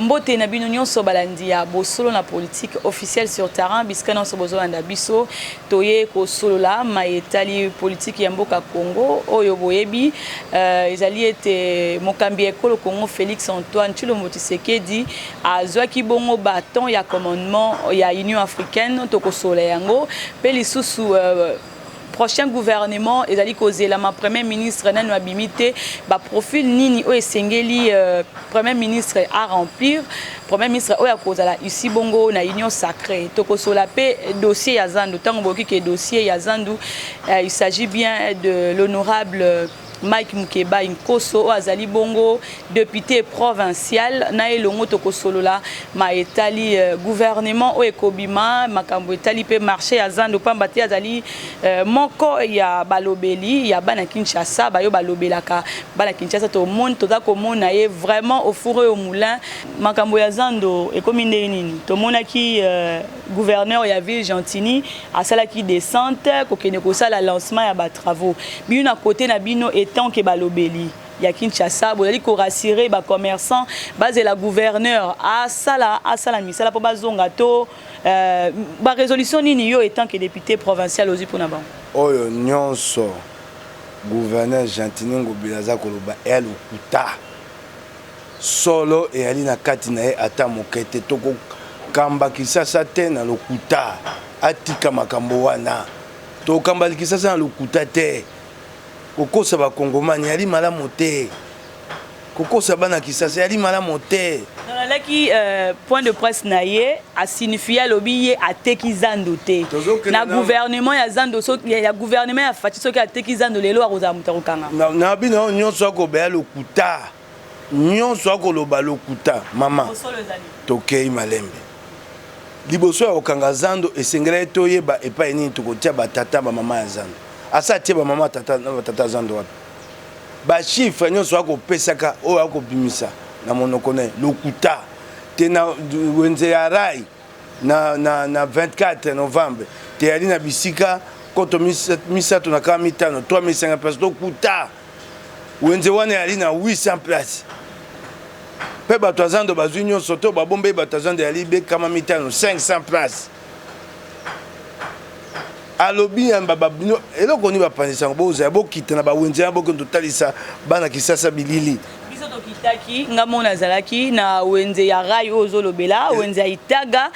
Mbote na bino nyonso balandi ya Bosolo na politique officielle sur terrain, bisika nyonso bozolanda biso. Toye kosolola maye etali politiki ya mboka Congo. Oyo boyebi ezali ete mokambi ya ekolo Congo Félix Antoine Tshilombo Tshisekedi azwaki bongo baton ya commandement ya Union africaine. Tokosolola yango mpe lisusu prochain gouvernement ezali kozelama. Premier ministre nano abimi te. Baprofil nini oyo esengeli premier ministre à remplir, premier ministre oyo akozala isi bongo na Union sacrée? Tokosola mpe dossier ya zandu. Ntango boyoki ke dossier ya zandu, il s'agit bien de l'honorable Mike Mukeba Nkoso oyo azali bongo député provincial na elongo. Tokosolola ma etali gouvernement oyo ekobima, makambo etali mpe marché ya zando, pamba te azali moko ya balobeli ya bana Kinshasa, bayo balobelaka bana Kinshasa. Tomoni, toza komona ye vraiment au four et au moulin. Makambo ya zando ekomi ndenge nini? Tomonaki gouverneur ya ville Gentini asalaki descente kokende kosala lancement ya batravaux. Bino na côté na bino, étant ke balobeli ya Kinshasa, bozali korassurer bacommerçant bazela gouverneur asala misala mpo bazonga to barésolution nini yo, étant que député provincial, ozwi mpona bango? Oyo nyonso gouverneur Gentini Ngobila aza koloba eya lokuta. Solo eyali na kati na ye ata moke te. Tokokamba Kisasa te na lokuta. Atika makambo wana. Tokokamba Kisasa na lokuta te. Kokosa bakongomani yali malamu te. Kokosa bana Kisasa yali malamu te. Nalaki point de presse na ye, asignifie, alobi ye ateki zando te. Na gouvernement ya zando, ya gouvernement ya Fatshi, soki ateki zando lelo, akozala moto akokanga. Na bino nyonso akobeya lokuta, nyonso akoloba lokuta. Mama, tokei malembe. Liboso ya kokanga zando, esengelaki toyeba epai nini tokotia batata, bamama ya zando. Asa atie bamama, tata na batata ya zando wapi? Bachiffre nyonso akopesaka, oyo akobimisa na monoko na ye, lokuta te. Na wenze ya rail na 24 novembre, teyali na bisika 3 550, 3500 place. Lokuta. Wenze wana eyali na 800 place mpe bato ya zando bazwi nyonso to babombei. Bato ya zando eyali 500, 500 place. Alobi yamba bino eloko nini? Bapanzisa yango, bozala bokita na bawenze ya bokende totalisa bana Kisasa bilili. Biso tokitaki. Nga mona azalaki na wenze ya rail oyo ozolobela, wenze ya Itaga.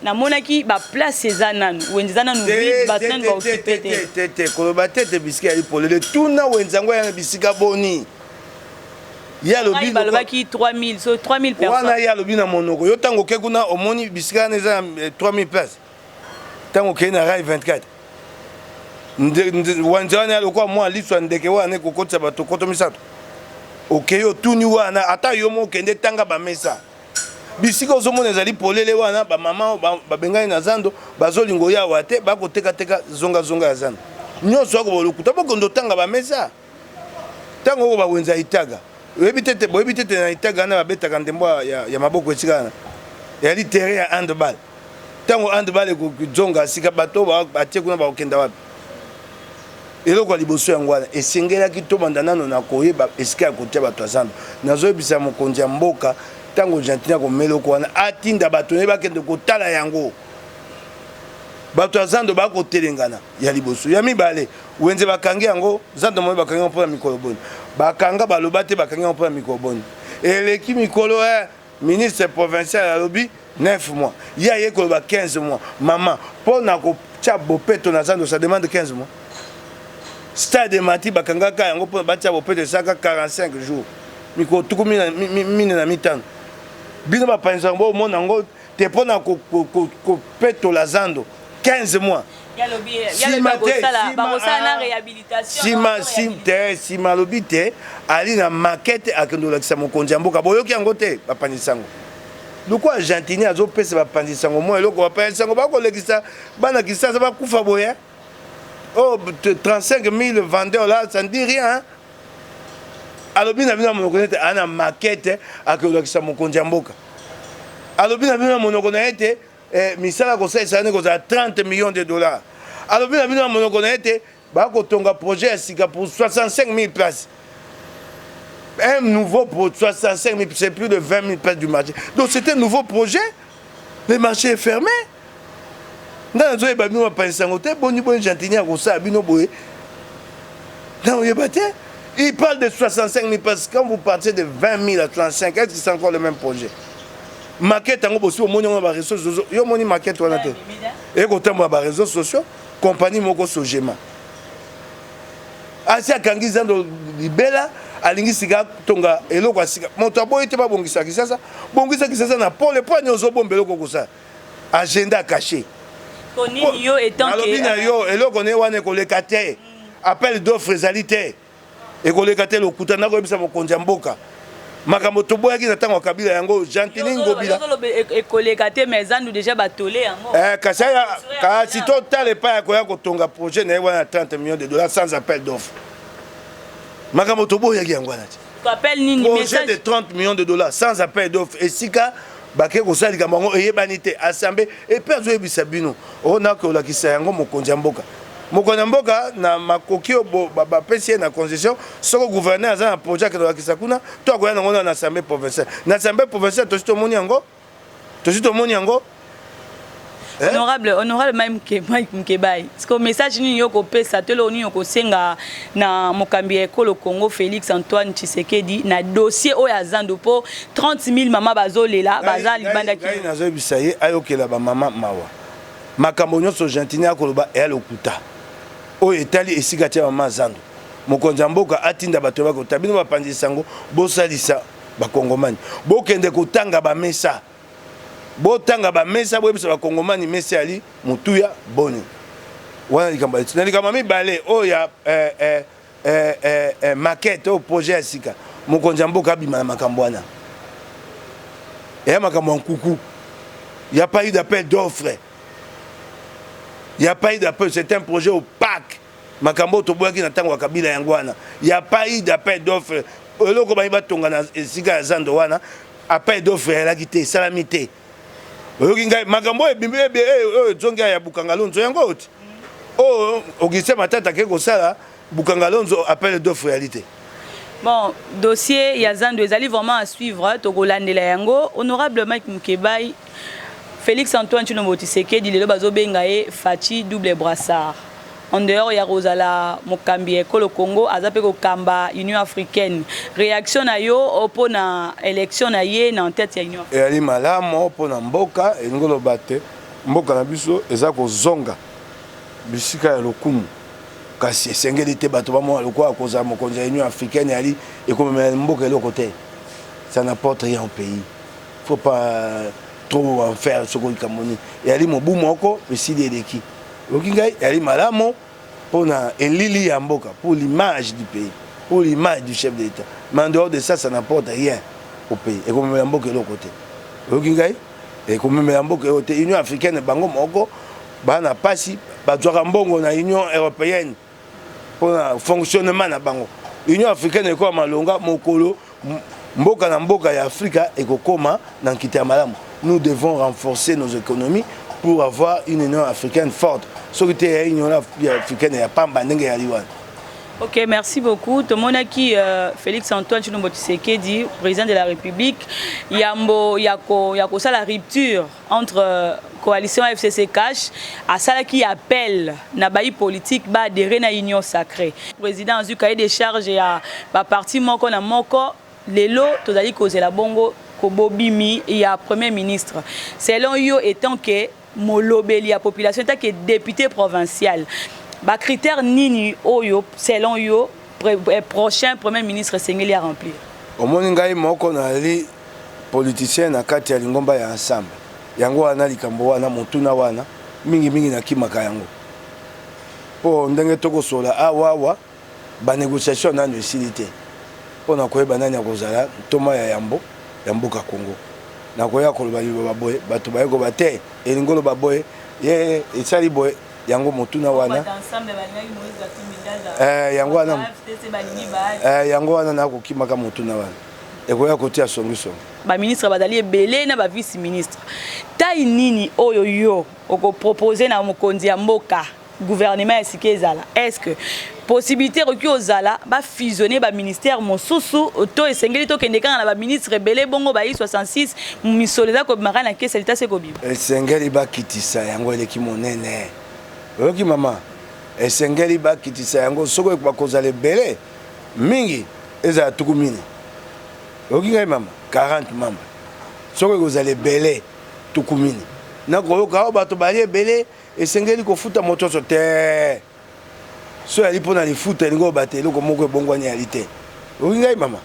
Namonaki baplace eza nanu, wenze eza nanu vide, bato nanu baokipe te. Te te, koloba te te. Bisika yali polele. Tuna wenze yango ya na bisika boni. Ye alobi, balobaki 3000, so 3000 personnes. Wana ye alobi na monoko. Yo ntango oke kuna, omoni bisika wana eza na 3000 place? Ntango okei na rail 24, wenze wana ya lokola mwa liso ya ndeke wana ekokotisa bato 3000. Okei, otuni wana, ata yo mo okende, tanga bamesa. Bisika ozomona ezali polele wana. Bamama babengani na zando, bazolinga oyawa te, bakotekateka zongazonga ya zando. Nyonso akoba lokuta. Bokende otanga bamesa. Ntango oyo bawenza Itaga, oyebi te te, boyebi te te, na Itaga wana babetaka ndembo ya maboko. Esika wana eyali terrain ya handball. Ntango handball ekozonga sika, bato batie kuna bakokenda wapi? Eloko ya liboso yango wana. Esengelaki tobanda nano na koyeba esika ya kotia bato ya zando. Nazoyebisa mokonzi ya mboka, ntango Gentini akomela eloko wana, atinda bato naye bakende kotala yango. Bato ya zando bakotelengana. Ya liboso. Ya mibale, wenze bakangi yango, zando moye bakangi yango mpona mikolo boni? Bakanga, baloba te bakangi yango mpona mikolo boni. Eleki mikolo ministre provincial alobi 9 mois, ye aye koloba 15 mois. Mama, mpo na kotia bopeto na zando, ça demande 15 mois? Stade Martyrs bakangaka yango mpona batia bopeto, esalaka 45 jours, mikolo 45. Bino bapanzi yango, bomona yango te. Mpona kopetola zando, 15 mois? Nsima te, nsima alobi te ali na maquette, akende kolakisa mokonzi ya mboka. Boyoki yango te? Bapanzi sango, lokola Gentini azopesa bapanzi sango mwa eloko, bapanzi sango bakolekisa bana Kisasa bakufa boye. Oh, 35 000 vendeurs là, ça ne dit rien, hein? Alobi na bino na monoko nete aa na maquette, akolakisa mokonzi ya mboka. Alobi na bino na monoko na ye te misala kosalisa wana ekozala 30 millions de dollars. Alobi na bino na monoko na ye te bakotonga projet ya sika pour 65 000 places. Un nouveau projet, 65 000, c'est plus de 20 000 places du marché. Donc c'est un nouveau projet. Le marché est fermé. Nga nazoyeba bino bapanzisa yango te, boni boni Gentiny akosala bino boye, na oyeba te. Il parle de 65 000 parce que quand vous partez de 20 000 à 65, est-ce que c'est encore le même projet? Maquette yango bosi omoni yango na baréseaux sociaux. Yo omoni maquette wana te, ekotambola baréseaux sociaux. Compagnie moko Sogema asi akangi zando libela, alingi sika tonga eloko ya sika. Moto aboyi te babongisa Kisasa, bongisa Kisasa na pole. Po ani ozobomba eloko kosala agenda caché? Nalobi na yo, eloko ne wana ekoleka te. Appel d'offre ezali te, ekoleka te. Lokuta. Nakoyebisa mokonzi ya mboka makambo toboyaki na ntango ya Kabila, yango Gentiny Ngobila. Ekoleka te, mais zandu déjà batole yango. Kasi kasi totala epai ya koya kotonga projet na ye wana ya 30 millions de dollars sans appel d'offre. Makambo toboyaki yango wana te. Appel nini? Projet de 30 millions de dollars sans appel d'offre, esika bake kosala likambo yango eyebani te. Assemblée epe azoyebisa bino oyo nakolakisa yango mokonzi ya mboka. Mokonzi ya mboka na makoki oyo bapesi ye na constitution, soko gouverneur aza na projet, akende kolakisa kuna to akoya nango na assemblée provinciale. Na assemblée provinciale tosi tomoni yango, tosi tomoni yango. Honorable Mike Mukebayi, ce message nini yo kopesa to eloko nini okosenga na mokambi ya ekolo Congo, Félix Antoine Tshisekedi, na dossier oyo ya zando, mpo 30 000 mama bazolela, baza libanda? Ngai nazoyebisa ye ayokela bamama mawa. Makambo nyonso Gentiny akoloba eya lokuta. Oyo etali esika tia mama zando, mokonzi ya mboka atinda bato bakota. Bino bapanzi sango, bosalisa bakongomani, bokende kotanga bamesa, botanga bamesa, boyebisa bakongomani mesa yali motuya boni. Wana likambo na likambo mibale oyo ya maquette, oyo projet ya sika. Mokonzi ya mboka abima na makambo wana, eya makambo ya nkuku. Y a pas eu d'appel d'offre, y a pas eu d'appel, c'est un projet opaque. Makambo oyo toboyaki na ntango ya Kabila yango wana. Y a pas eu d'appel d'offre. Eloko bayi batonga na esika ya zando wana, appel d'offre eyalaki te, esalami te. Oyoki ngai? Makambo oyo ebimi, oyo ezongi ya Bukanga Lonzo, yango oyo ti oyo Augustin Matata ake kosala Bukanga Lonzo, appel d'offre eyali te. Bon, dossier ya zando ezali vraiment à suivre, tokolandela yango. Honorable Mike Mukebayi, Félix Antoine Tshilombo Tshisekedi, lelo bazobenga ye Fatshi double brassard. En dehors ya kozala mokambi ya ekolo Congo, aza mpe kokamba Union africaine. Réaction na yo mpona élection na ye na tête ya Union? Eyali malamu mpona mboka. Elingi oloba te mboka na biso eza kozonga bisika ya lokumu, kasi esengeli te bato bamona lokola kozala mokonzi ya Union africaine yali ekomemela mboka eloko te. Ça n'apporte rien au pays, faut pas trop en faire. Soki likambo nini eyali mobu moko esili eleki, oyoki ngai, eyali malamu mpona elili ya mboka, pour l'image du pays, pour l'image du chef de l'État, mais en dehors de ça, ça n'apporte rien au pays. Ekomemela mboka eloko te. Oyoki ngai? Ekomemela mboka eloko te. Union africaine, bango moko baa na mpasi, bazwaka mbongo na Union européenne mpona fonctionnement na bango. Union africaine ekoma malonga mokolo mboka na mboka ya Afrika ekokoma na nkita ya malamu. Nous devons renforcer nos économies pour avoir une Union africaine forte. Soki te, ya Union africaine ya pamba ndenge yali wana. Ok, merci beaucoup. Tomonaki Félix Antoine Tshilombo Tshisekedi, président de la République, yambo ya kosala rupture entre coalition FCC CACH, asalaki appel na bayi politique ba adhérer na Union sacrée. Président azwi cahier de charge ya ba parti moko na moko. Lelo tozali kozela bongo kobobimi ya premier ministre. Selon yo, étant que molobeli ya population, étant que député provincial, bacritère nini oyo selon yo prochain premier ministre esengeli ya remplir? Omoni, ngai moko nali politicien na kati ya lingomba ya Ensemble. Yango wana likambo wana, motuna wana mingimingi nakimaka yango, mpo ndenge tokosola awa awa, banégociation nano esili te mpo na koyeba nani akozala ntoma ya yambo ya mboka Congo. Nakoya koloba liloba boye, bato bayekoba te, elingi oloba boye, ye esali boye. Yango motuna wana, yango wana nakokimaka motuna wana, ekoya kotia songisongi. Baministre bazali ebele na bavice ministre. Tai nini oyo yo okopropose na mokonzi ya mboka, gouvernement ya sika ezala? Est ce que Possibilité ekoki kozala bafusionne baministère mosusu to esengeli tokende kaka na baministre ebele bongo bayi 66 misolo eza kobima kaka na kesa leta se kobima. Esengeli bakitisa yango, eleki monene. Oyoki mama? Esengeli bakitisa yango. Soki bakozala ebele mingi, ezala 40. Oyoki ngai mama? 40 membre. Soki ekozala ebele, 40. Nakoyoka oyo bato bali ebele, esengeli kofuta moto nyonso te. So yali mpo na lifuta, elingi oyo bato eloko moko ebongwani yali te. Oyoki ngai mama?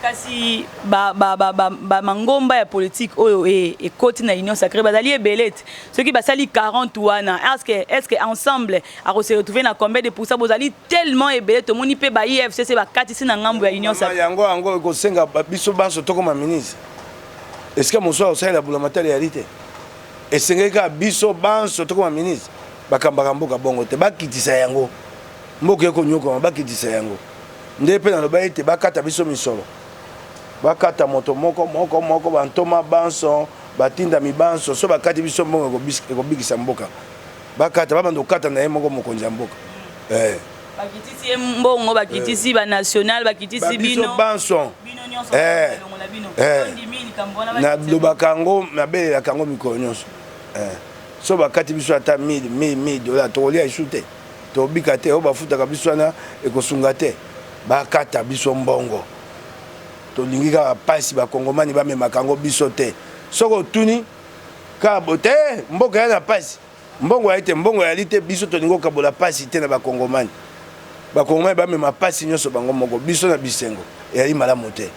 Kasi bamangomba ya politique oyo ekoti na Union sacrée bazali ebele te. Soki basali 40 wana, est ce que ensemble akose retrouver na combien de pourcent? Bozali tellement ebele. Tomoni mpe ba IFCC bakatisi na ngambo ya Union sacrée. Yango ekosenga biso banso tokoma ministre. Esika mosusu akosalela bulamatari yali te. Esengeli kaka biso banso tokoma ministre. Bakambaka mboka bongo te. Bakitisa yango, mboka ekonyokama. Bakitisa yango nde mpe naloba ete bakata biso misolo, bakata moto moko moko moko, bantoma banso, batindami banso. So bakati biso mbongo, ekobikisa mboka. Bakata, babanda kokata na ye moko mokonzi ya mboka. Bakitisi ye mbongo, bakitisi banational, bakitisi bino banso. Nalobaka yango, nabelelaka yango mikolo nyonso. So bakati biso ata 1000 1000 1000 dollar, tokolia esu te, tobika te. Oyo bafutaka biso wana ekosunga te. Bakata biso mbongo, tolingi kaka mpasi bakongomani bamemaka yango, biso te. Soki otuni kaka te, mboka ya na mpasi, mbongo yali te, mbongo yali te. Biso tolingi kokabola mpasi te na bakongomani. Bakongomani bamema mpasi nyonso bango moko, biso na bisengo. Eyali malamu te.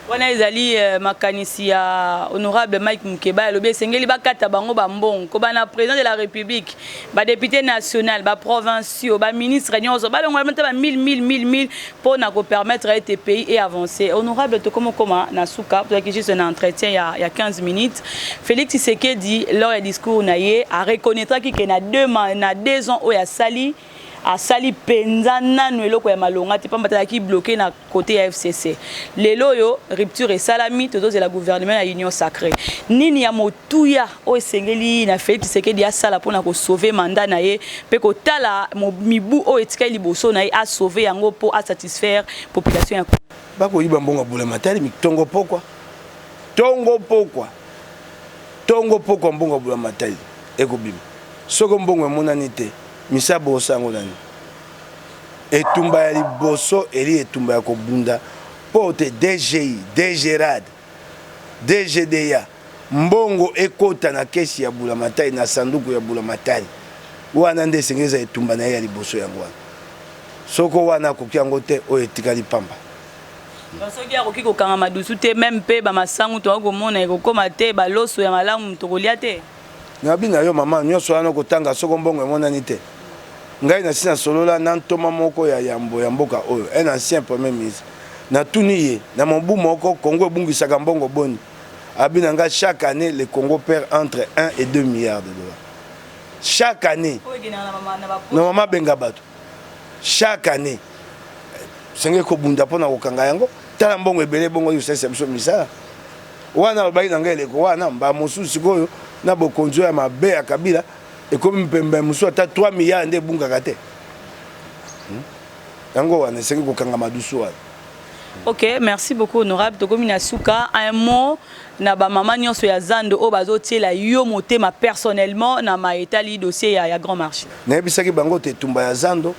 Wana ezali makanisi ya honorable Mike Mukeba. Alobi esengeli bakata bango bambongo, kobana président de la République, badéputé national, baprovinciaux, baministre nyonso, balongola mata ba 1000 1000 1000 1000 mpo na kopermettre ete pays e avance. Honorable, tokoma okoma na suka. Tozalaki juste na entretien ya 15 minutes. Félix Tshisekedi, lors ya discours na ye, areconnaîtraki ke na 2 ans oyo asali, asali mpenza nanu eloko ya malonga te, pamba te azalaki bloqué na côté ya FCC. Lelo oyo rupture esalami, tozozela gouvernement ya Union sacrée. Nini ya motuya oyo esengeli na Félix Tshisekedi asala mpona kosauve mandat na ye mpe kotala mibu oyo etikali liboso na ye, asauve yango mpo asatisfaire population ya Bakoyiba mbongo ya bula matali tongo pokwa, tongo pokwa, tongo pokwa. Mbongo ya bula matali ekobima. Soki mbongo emonani te, misala bokosango nani? Etumba ya liboso eli etumba ya kobunda mpo te DGI, DGRAD, DGDA, mbongo ekota na kesi ya bulamatari, na sanduku ya bulamatari. Wana nde esengeli eza etumba na ye ya liboso. Yango wana, soko wana akoki yango te, oyo etikali pamba. Soki akoki kokanga madusu te, même mpe bamasangu tokoki komona ekokóma te, baloso ya malamu tokolia te. Nabi na yo mama, nyonso wana kotanga, soko mbongo emonani te. Ngai nasi nasolola na ntoma moko ya yambo ya mboka oyo, un ancien premier ministre. Natuni ye: na mobu moko, Congo ebungisaka mbongo boni? Abi na nga: chaque année, le Congo perd entre 1 et 2 milliards de dollars chaque année. Na mama, benga bato, chaque année. Senge kobunda mpona kokanga yango. Tala mbongo ebele bongo ekosalisa biso misala wana. Alobaki na ngai eleko wana mbaa mosusu. Sikoyo na bokonzi oyo ya mabe ya Kabila, ekomi mpembe mosusu ata 3 milliards nde ebungaka te. Yango wana esengi kokanga madusu wana. Ok, merci beaucoup honorable. Tokomi na suka. Un mot na bamama nyonso ya zando oyo bazotiela yo motema personnellement na maetali dossier ya grand marché. Nayebisaki bango te, etumba ya zando,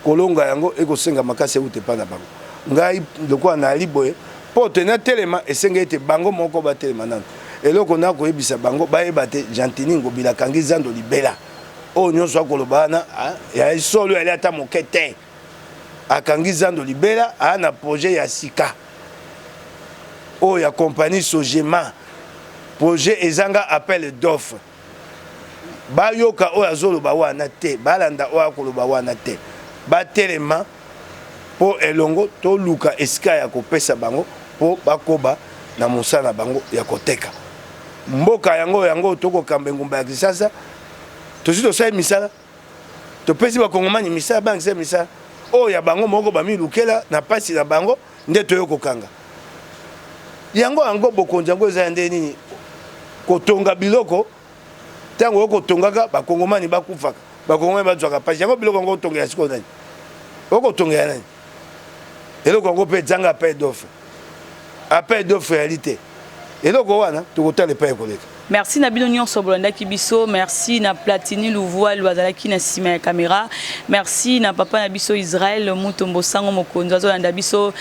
kolonga yango ekosenga makasi euta epai na bango. Ngai lokola nayali boye mpo te natelema, esengi ete bango moko batelema nano. Eloko nakoyebisa bango, bayeba te Gentiny Ngobila akangi zando libela. Oyo nyonso akoloba wana ya solo yali ata moke te. Akangi zando libela. Aa na projet ya sika oyo ya compagnie Sogema, projet ezanga appel d'offre. Bayoka oyo azoloba wana te, balanda oyo akoloba wana te. Batelema mpo elongo toluka esika ya kopesa bango mpo bakoba na mosala na bango ya koteka mboka. Yango tokokamba engumba ya Kinshasa. Tosi tosali misala, topesi bakongomani misala, bangisa misala oyo ya bango moko bamilukela na mpasi na bango. Nde toyo kokanga yango. Yango bokonzi yango eza ya nde nini? Kotonga biloko, ntango oyo kotongaka, bakongomani bakufaka, bakongomani bazwaka mpasi. Yango biloko yango otongela sikoyo nani? Okotongela nani? Eloko yango mpe ezanga appel d'offre. Appel d'offre eyali te. Eloko wana tokotala epai ekoleka. Merci na bino nyonso bolandaki biso. Merci na Platini Luvualu azalaki na sima ya camera. Merci na papa na biso Israël Mutombo Sango Mokonzi azolanda biso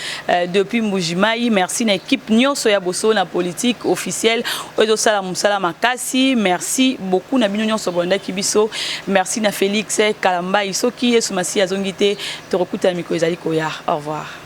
depuis Mbujimayi. Merci na équipe nyonso ya Bosolo na politique officielle oyo ezosala mosala makasi. Merci beaucoup na bino nyonso bolandaki biso. Merci na Felix Kalambayi. Soki Yesu Masiya azongi te, tokokutana mikolo ezali koya. Au revoir.